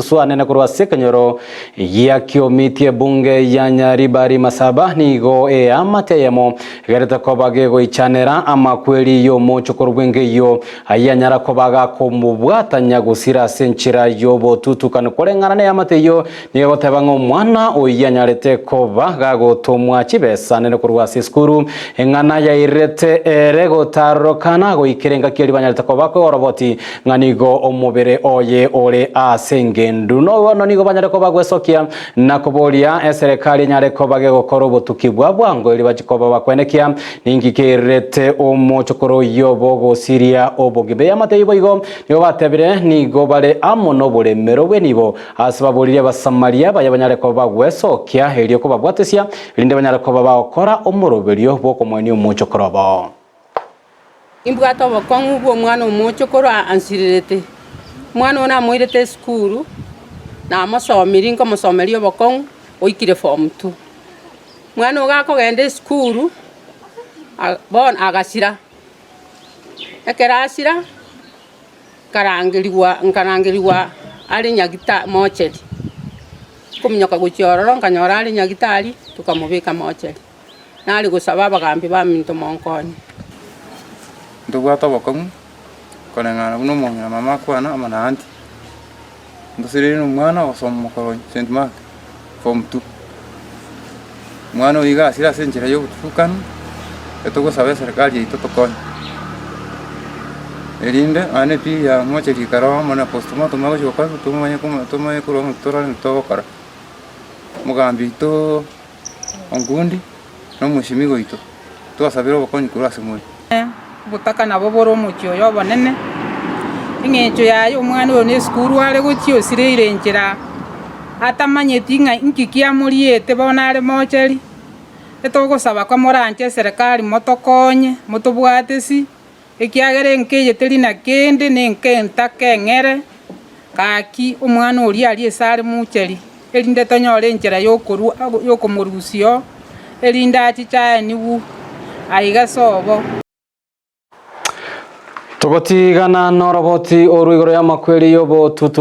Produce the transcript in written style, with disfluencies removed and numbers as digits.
Swanene korwa ase ekenyoro gia Kiomiti ebunge ya Nyaribari Masaba nigo eamate eyemo egerete koba gegoichanera amakweri y'omochokoro bw'engeyio ayio anyara koba gakomobwatania gosira ase enchera y'obotutukanu. Koreng'ana neamate eyio nigo egoteba ng'a omwana oyio anyarete koba gagotomwa chibesa nene korwa ase esukuru eng'ana yairete ere gotarorokana goikera engaki eria banyarete koba koigoroboti ng'a nigo omobere oye ore ase engendu. Bono nigo banyare koba gwesokia na koboria eserekari enyare koba gegokora obotuki bwa bwango erio bachie koba bakwenekia ninki kerete omochokoro oyio bogosiria obogima. Eamate eyio boigo nigo batebire nigo bare amo noboremero bw'enibo ase baboririe Abasamaria baye banyare koba bagwesokia erio kobabwatesia erinde banyare koba bagokora omoroberio bw'okomoenia omochokoro obo. Nimbwate obokong'u bw'omwana omochokoro ansirerete. Omwana oyo namoirete esukuru, namosomirie nkomosomeria obokong'u, oikire form two. Omwana oyo gakogenda esukuru, bono agasira, ekero asira, nkarangerigwa nkarangerigwa are nyagita mocheri, nkominyoka gochia ororo nkanyora are nyagitari, tokamobeka mocheri. Nare gosaba abagambi baminto monkonye. Ntobwate obokong'u koreng'ana buna omong'ina mama akwana amo na aunty. Ntosereire na omwana ogosoma mokoronyi St Mark form two. Omwana oyio iga asire ase enchera ya obotutukanu, etogosaba eserekari yaito tokonye. Erinde nonya na epili ya mocheri ekero amo na postmortem agochi gokorwa tomanye komo tomanye korwa ng'a torore nki togokora. Omogambi oito. Onkundi, na omochimi goito, twasabire obokonyi korwa ase more. Obotaka nabo bore omochie oyo obonene, eng'encho yaye omwana oyo nesukuru are gochia osireire enchera atamanyeti ng'a inki kiamoriete bono are mocheri, etogosaba komoranche eserekari motokonye, motobwate si, ekiagera enka eye teri na kende na enka entaka eng'ere, gaki omwana oria aria ase are mocheri. Erinde tonyore enchera y'okorua y'okomorusia oo, erinde achiche aenigwe aiga sobo. Togotigana noroboti orwo igoro y'amakweri y'obotutu.